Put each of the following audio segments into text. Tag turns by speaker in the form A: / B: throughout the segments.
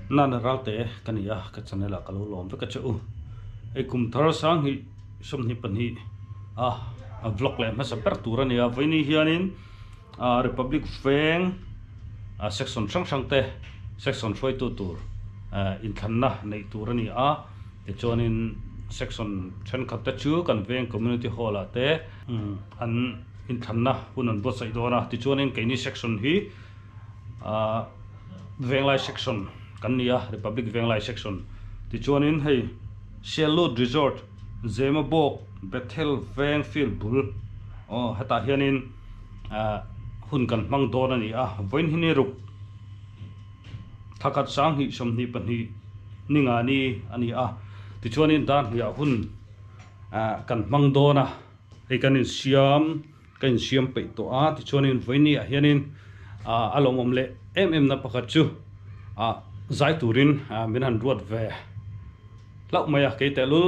A: Nana Ralte ka ni a, ka channel ah ka lo lawm vek a che u. Hei kum thar sanghnih 22 a vlog leh hmasa ber tur a ni a, vawiin hianin Republic Veng section hrang hrang te section hruaitu tur inthlanna neih tur a ni a, tichuanin section thenkhat te chu kan veng community hall ah te an inthlanna hun an buatsaih dawn a, tichuanin keini section hi Venglai section kan ni a, Republic Venglai section tichuanin hei Siallut Resort Zemabawk Bethel Veng field bul aw hetah hianin hun kan hmang dawn a ni a, vawiin hi ni ruk thakhat sanghnih 22 ni nga ni a ni a, tichuanin dar hniah hun kan hmang dawn a, hei kan insiam. Ka insiam peih tawh a, tichuanin vawiini ah hianin a lawmawm leh em em na pakhat chu zai turin min han ruat ve hlauh mai a, kei tehlul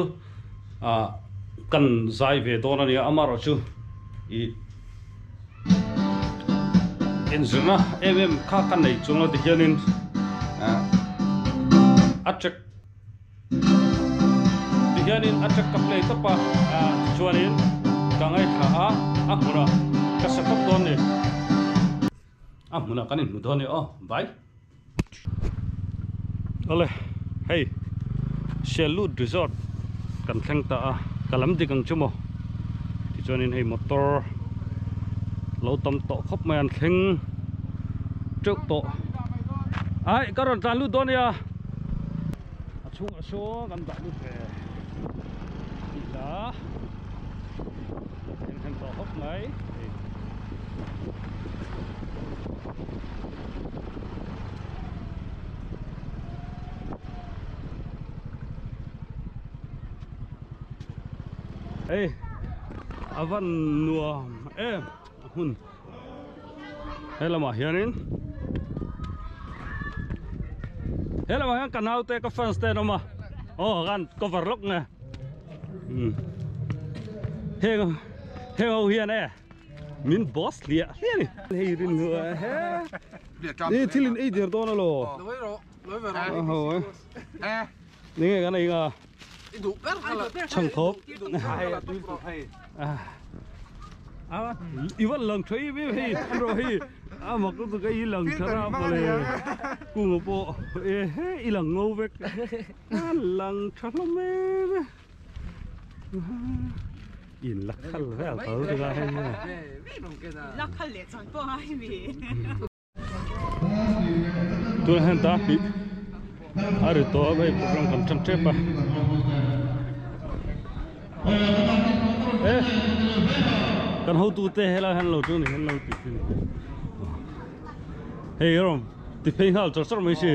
A: kan zai ve dawn a nia, amaherawhchu ih inzirna em em kha ka nei chuang lo tihianin a track. Tihianin a track ka play tawp a, tichuanin ka ngaithla a, a hmunah ka sa tawp dawn ni. A hmunah kan inhmu dawn ni aw, bye. Awle, hei Siallut Resort kan thleng ta a, ka lam dik ang chu maw. Tichuanin hei motor lo tam tawh khawp mai an thleng teuh tawh. Ai, ka rawn tlan lut dawn nia. A chhungah sawn kan dah lut ve tih la thleng thleng tawh khawp mai hei. Hei a van nuam em a hmun. He lamah hianin he lamah hian ka naute ka fans te an awm a aw kan cover lawk nge heng heng ho hian e min boss hliah hliah a ni hei rin hnu a he ni thil in ei der dawn alo ho e ni nge kan ei nga chhang thawp i van lang tha em em hei an rawh hei a mak lutuk a i lang tha ra mawle kunga pawh e he i lang ngo vek a lang tha hlawm em e in la khal vel tho lutuk a hei
B: la khal leh chuan pawh a hei mi.
A: Tunah hian ta hnih a ri tawh a hei program kan tan tep a e kan hotu te helai hian lo chu ni hian lo ti thin hei erawh ti phei nghal chawr chawr mai si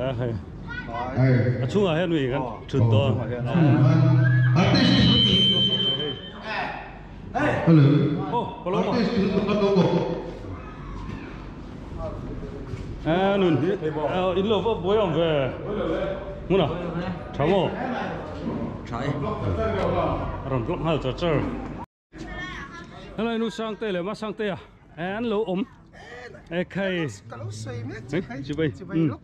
A: a hei a chhungah hian mi kan thut dawn
C: Hello.
A: Oh, hello. À, nun hi in lo va buai awm ve. Hmuna. Tha maw?
D: Tha e.
A: A rawn block nghal char char. Hello nu Sangte leh Ma Sangte a. An lo awm. E khai.
E: Ka lo sawi mek che khai.
A: Chibai.
E: Chibai lawk.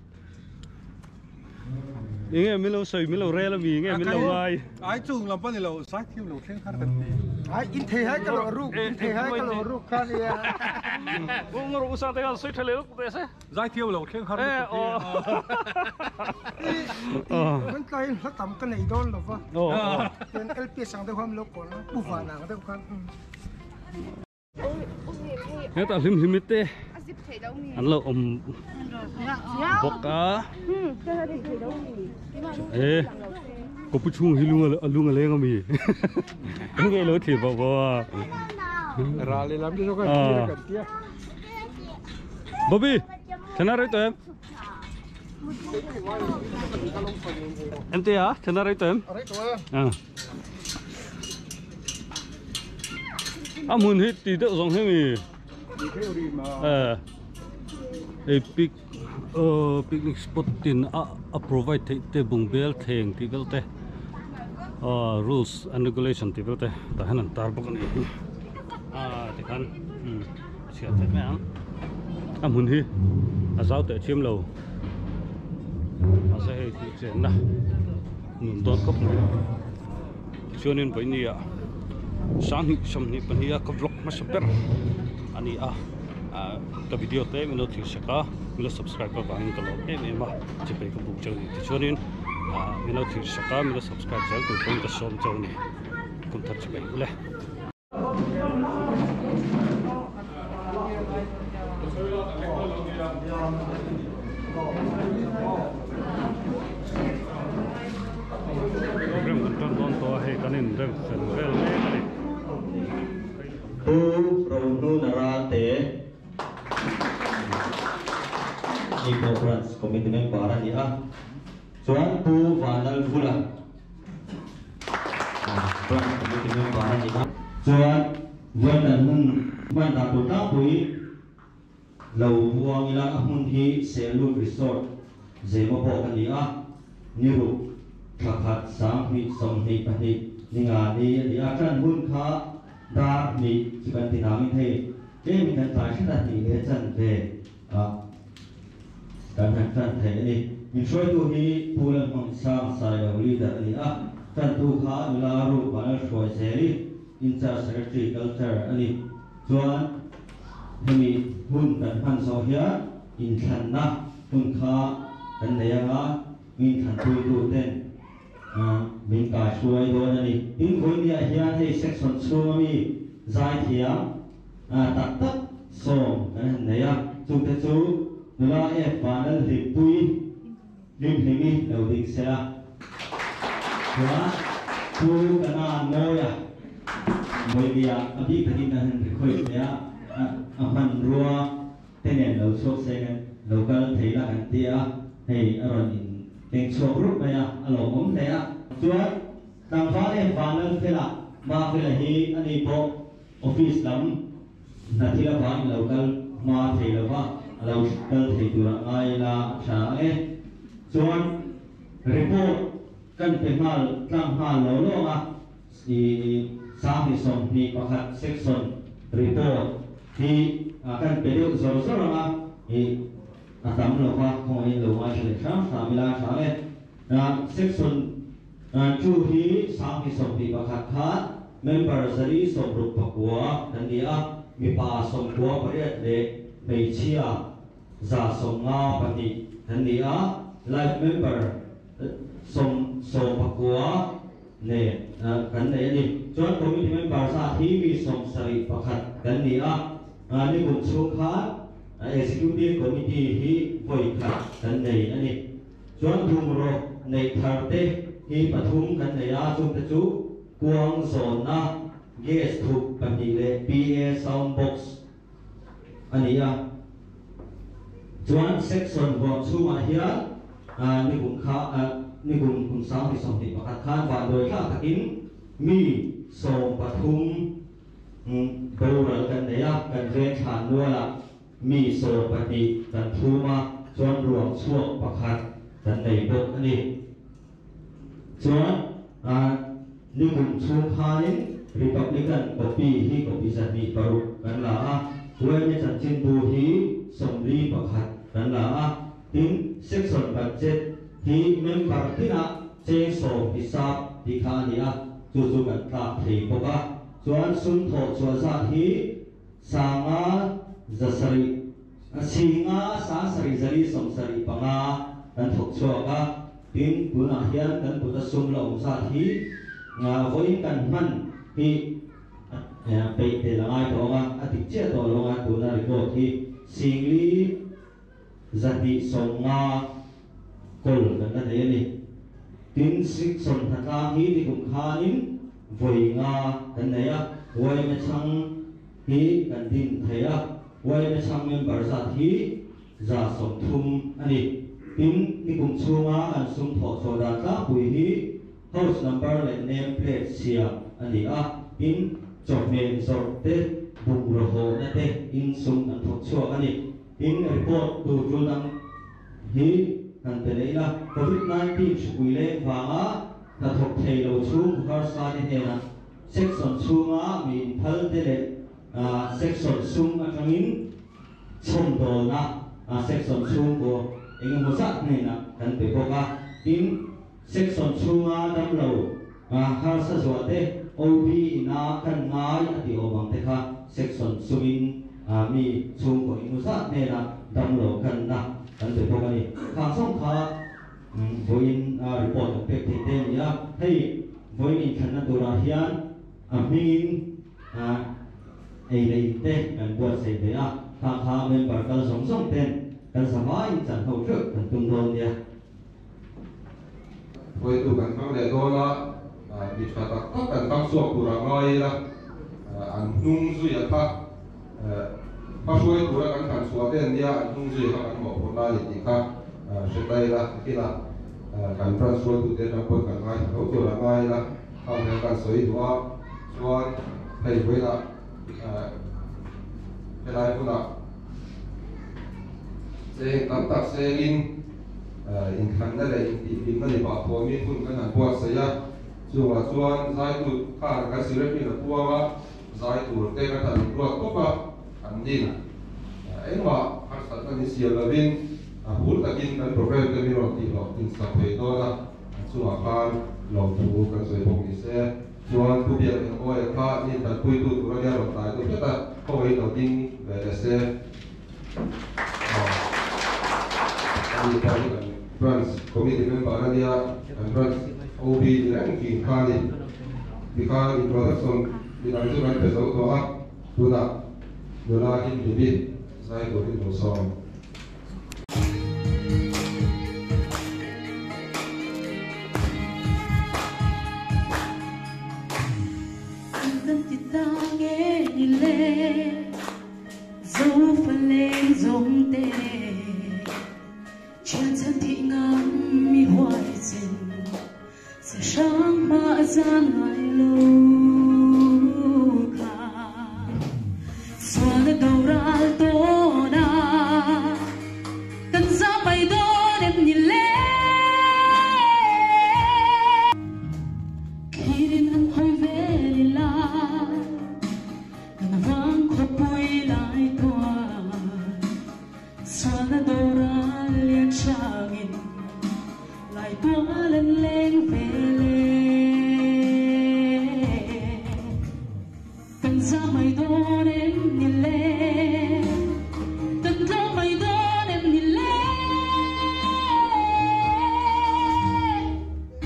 A: Enge min lo sawi min lo rel ami nge min lo ngai.
C: Ai chung lam pawh ni lo sai thiam lo thleng har kan ti.
E: Ai in thei hai ka lo ruk in thei hai ka lo ruk kha nia.
A: Ung ru sa te kan sawi tha leh luk te se.
C: Zai thiam lo thleng har
A: lutuk ti.
E: Kan tlai hla tam ka nei dawn lo va. Ten LPS ang deuh khan lo kawl a pu van ang deuh khan.
A: Hetah hlim hlim te an lo awm bawk a e kawpu chhung hi lung a lung a leng ami nge lo thlir bawk bawk a
C: ral lehlam te zawk a thlir a kan tia
A: Bobby thana rei tawh em em tia thana rei tawh em
E: rei tawh e
A: A hmun hi ti deuh zawng hi mi hei pic picnic spot tin a a provide theih te bungbel thleng tih vel te rules and regulation tih vel te tah hian an tar bawk a ni a tikhan a chhiar theih mai ang a hmun hi a zau teh chiam lo. Mahse hei tih chenna nun dawn khawp mai. Tichuanin vawinia sanghnih 22 a ka vlog hmasa ber a ni a ah ka video te min lo thlir sak a min lo subscribe avangin ka lawm em em a chipei ka buk cheu a ni tichuanin ah min lo thlir sak a min lo subscribe zel tur pawhin ka sawm cheu a ni kum thar chipei ule. Program kan tan dawn tawh a hei kan in rem fel vel mek a ni.
D: Pu Rohnuna Ralte Ipoh Branch Committee Member a ni a, chuan Pu Vanlalvula Branch Committee Member a ni a. Chuan Vuandan hmun hman dan tur tlangpui lo muang ila a hmun hi Sellut Resort Zema pawh a ni a, ni ruk thla khat 2022 ni nga ni a ni a, tan hun kha dar hnih chu kan ti nangin hei tlemin kan tlai hret a hnih leh chan ve a kan han tan thei a ni. Min hruaitu hi Pu Lalhmang Sailo leader a ni a, tantu kha nula Ruth Vanlalhruai Zeli in-charge secretary culture a ni. Chuan hemi hun kan hman zawh hian inthlanna hun kha kan nei anga min thlanpuitu ten min kaihruai dawn a ni. Tin vawinia hian hei section chhunga mi zaithiam tak tak sawm kan han nei a, chungte chu nula F Vanlal Hlimpui Hlimhlimi lo ding sela. Chuan Pu Kana Mawia Mawibia a bik takin kan han record thei a, a hmanrua te nen lo chhuak se kan lo kal thei la kan ti a, hei a rawn in keng chhuak rup mai a, a lawmawm hle a. Chuan tlangval em Vanlalfela Mafela hi a ni pawh office lam hna thil avangin lo kal hma thei lo va, a lo kal thei turah ngai ila a tha ang e. Chuan report kan pe nghal tlang nghal lo lawng a, i 2021 section report hi kan pe deuh zawr zawr ang a, i a tam lo va, khawngaihin lo ngaithla leh hram hram ila a tha ang e. Section chu hi 2021 khan member 169 kan ni a, mipa 98 leh hmeichhia 152 kan ni a, life member 19 nen kan nei a ni. Chuan committee member zat hi mi 71 kan ni a, ni kum chhung khan executive committee hi vawi khat kan nei a ni. Chuan bungraw neih thar te hi pathum kan nei a, chungte chu kuang zawnna, gas thup pahnih leh PA sound box a ni a. Chuan section huam chhungah hian ni kum kha ni kum kum 2021 khan vanduai thlak takin mi 13 boral kan nei a, kan veng thlan mualah mi 12 kan thum a, chuan ruang chhuak pakhat kan nei bawk a ni. Chuan ni kum chhung khanin Republican copy hi copy 206 kan la a, YMA chanchinbu hi 41 kan la a, tin section budget hi member tinah cheng 10 hisap ti kha a ni a, chu chu kan tlak thei bawk a. Chuan sum thawh chhuah zat hi sanga zasarih singa sang sarih zali 75 kan thawk chhuak a, tin tunah hian kan kuta sum la awm zat hi vawiin kan hman hi peih tel a ngai tawh ang a, a dik chiah tawh lo ang a, tuna record hi singli 250 kawl kan la nei a ni. Tin section hnatlang hi ni kum khanin vawi nga kan nei a, YMA chhang hi kan din thei a, YMA chhang member zat hi 130 a ni. Tin ni kum chhunga kan sum thawh chhuah dan tlangpui hi house number leh name plate siam a ni a, tin chawhmeh zawrh te bungraw hawhna te in sum kan thawk chhuak a ni. Tin report tur tul dang hi kan pe leh ila, COVID-19 hripui leng vanga hnathawk thei lo chhung harsa te hnenah section chhunga mi inphal te leh section sum atangin chhawmdawlna section chhung ko Engemaw zat hnenah kan pe bawk a. Tin, section chhunga damlo harsa zuah te OB ina kan ngai a tih awm ang te kha section chungin mi chhungkaw engemaw zat hnenah damlo kanna kan pe bawk a ni. Khang zawng kha vawiin report kan pek thei te a ni a. Hei vawiin inthlanna turah hian a hmingin ei leh in te kan buatsaih ve a, khang kha member kal zawng zawng ten kan zavaiin chan ho theuh kan tum dawn nia.
F: Hruaitu kan hmang leh dawn a, mi tha tak tak kan hmang chhuak tur a ngai ila, an hnung zui a kha hma hruai tura kan thlan chhuah te an nia, an hnung zui a kha kan mawhphurh lai a ni tih kha hre ta ila, kila kan branch hruaitute atang pawn kan ngaithla tho tur a ngai ila, khang hian kan sawi duh a, chuan hei vawiinah helai hunah cheng tam tak sengin inthlanna leh intihhlimna ni pah thuamin hun kan han buatsaih a, chungah chuan zaitu khan kan sirepin a puang a, zai tur te kan han inruat tawp a, an nin engmah harsatna ni siam lovin a hur takin kan program te min rawn tihhlawh insak thei dawn a, an chungah khan lawmthu kan sawi bawk ni se. Chuan Pu Biak Engmawia kha nin tanpuitu tur a nia rawn tlai deuh hret a, khawngaih lo ding ve leh se. Ani pawh hi kan Branch Committee member a nia, kan Branch OB ni reng thin kha a ni. Tikhan introduction midang chu kan pe zo tawh a, tunah nula Himhimi zai turin lo sawm.
G: Kan ti ta nge ni le Zo fa leng zawng te Thian chhan thih ngam mi huai chen Sa hrang hma a zan ngai lo kha Sual a do ral tawn a Kan za mai dawn em ni le Thlirin an hawi vel ila Kan vang khawpui lai tuar Sual a do ral lian hrangin Lai tual an leng vel e. Kan za mai dawn em ni le? Kan tlawm mai dawn em ni le?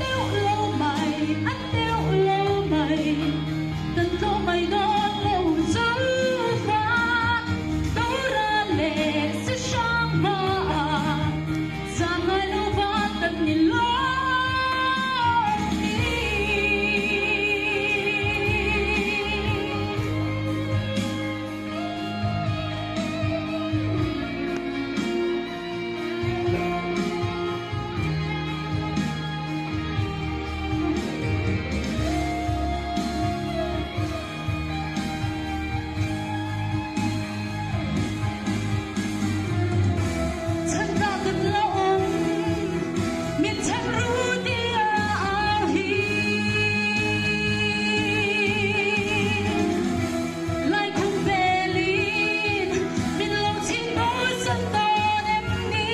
G: Deuh lo mai, a deuh lo mai, kan tlawm mai dawn lo chu fa Dora leh si hrang hmaah zan ngai lo va kan ni lo ni. Chhan ta kan la awm, min chhan ru tia au hi. Lai khum velin min lo chhin bo san dawn em ni.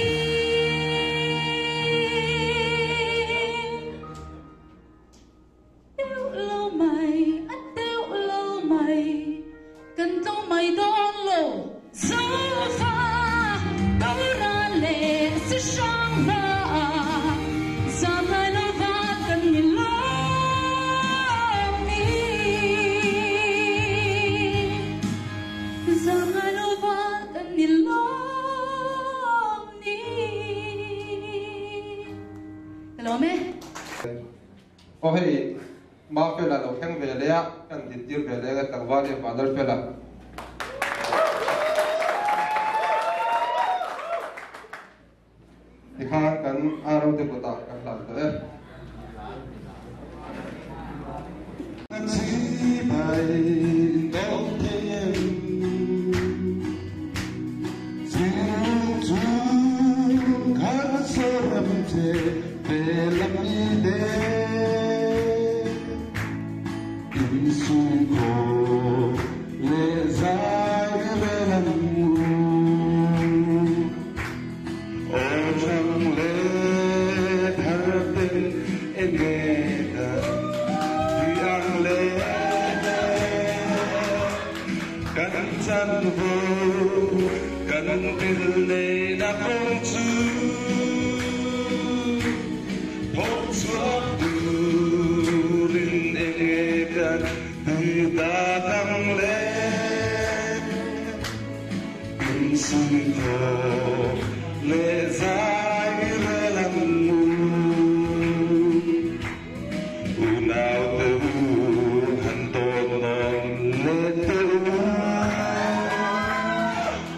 G: Deuh lo mai, a deuh lo mai, kan tlawm mai dawn lo. Zofa Dora leh si hrang hmaah zan lai lo va kan ni lawm ni. Zan lai lo va kan ni lawm ni. Ka lawm e.
F: Aw hei Ma Fela lo thleng ve leh a, kan dintir ve leh ang e tlangval em Vanlal Fela. Tikhan kan RO te kutah kan hlan tawh e.
H: Kan na kong chu Hok chuak turin enge kan ta kang le In sui tho le zai re lam mu U nau te u han ton non le te u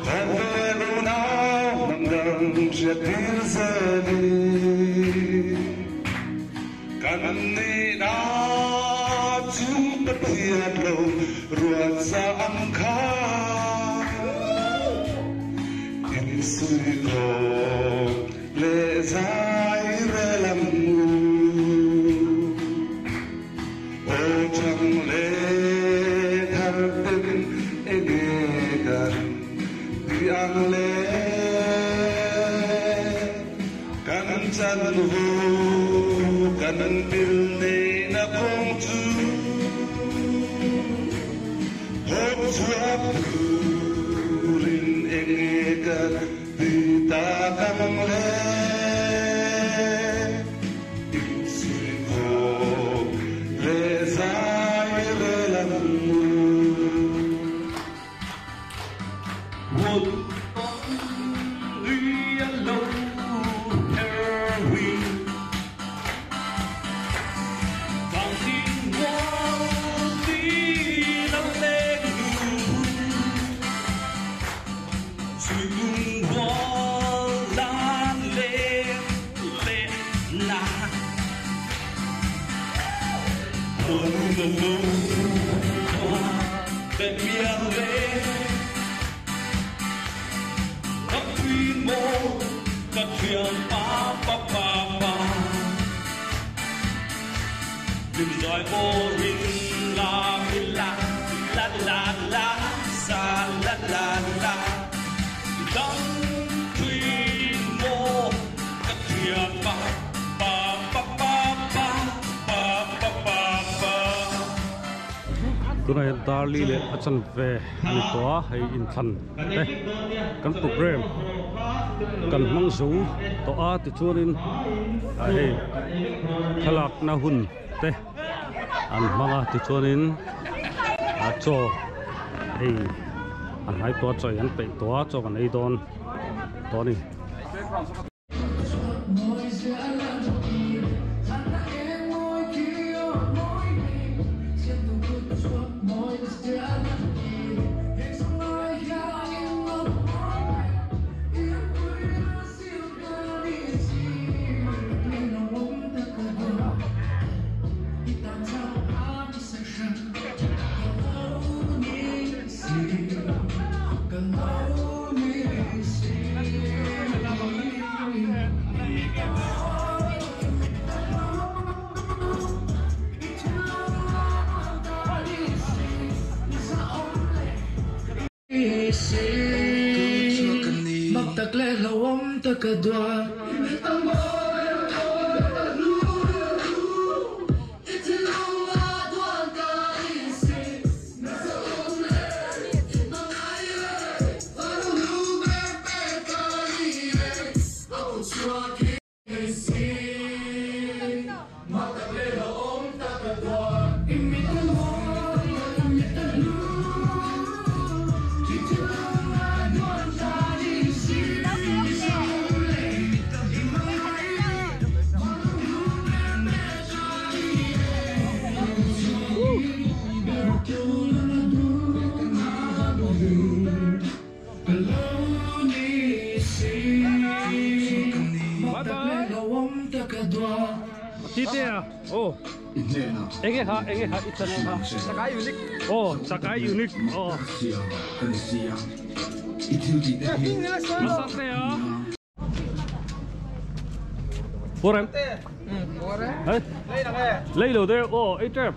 H: Kho ve lu nau nam dang sẽ tir ze đi Kan ni na chung ta thiat lo ruat sa ang kha In sui tho le zai re lam mu O chang le thar tin ege kan ti ang le kan chan vu kan bil ne na kong chu Hok chuak turin enge kan ti ta kang le In sui tho le zai re lam mu
A: Wood yellow we Vang tin mual ti la leng nu Suy lung wal la le le la Lu lu Be mia le Ka tuy mô ka thiam pa pa pa pa Đừng giỏi vô rin la mi la la la la sa la la la Đăng thủy mô ka thiam pa pa pa pa pa pa pa pa pa Tunai darli le achan ve ani to hei in than te kan program kan mang zo to a ti chuanin a hei thalak na hun te an manga ti chuanin a chaw hei an hai to choi an pe to chaw kan ei don to ni. Oh, enge ha itana ha. Sakai unique. Oh, sakai unique. Oh. Masate ya. Borem.
F: Borem.
A: Hey. Lấy đồ đây. Oh, ấy trap.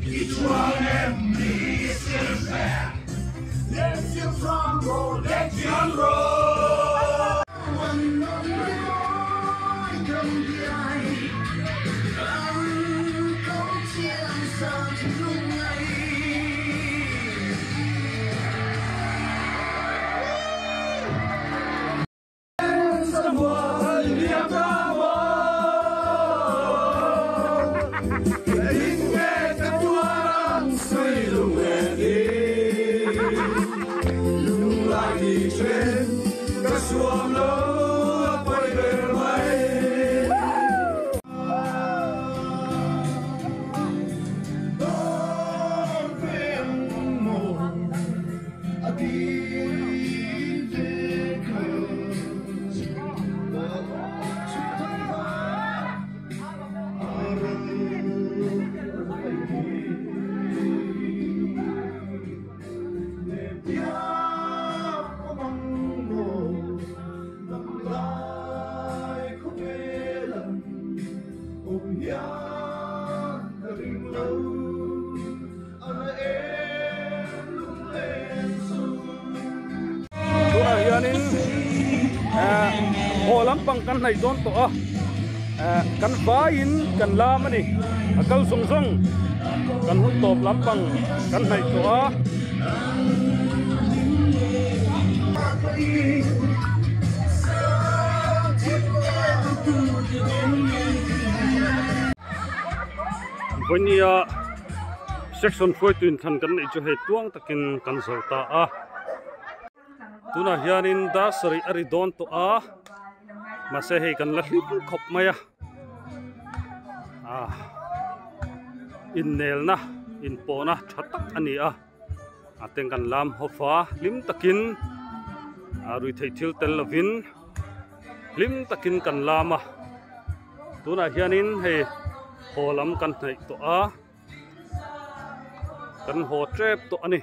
H: Each one and me is fair.
A: Tunah hianin haw lampang kan hnaih dawn tawh a kan vaiin kan lam a ni a kal zawng zawng kan hun tawp lampang kan hnaih tawh a. Vawinia section hruaitu inthlan kan neih chu hei tuang takin kan zo ta a tunah hianin dar sarih a ri dawn tawh a mahse hei kan la hlim khawp mai a ah innelna inpawhna tha tak a ni a a teng kan lam hawp a hlim takin ah ruihtheih thil tel lovin hlim takin kan lam a. Tunah hianin hei haw lam kan hnaih tawh a, kan haw tep tawh a ni.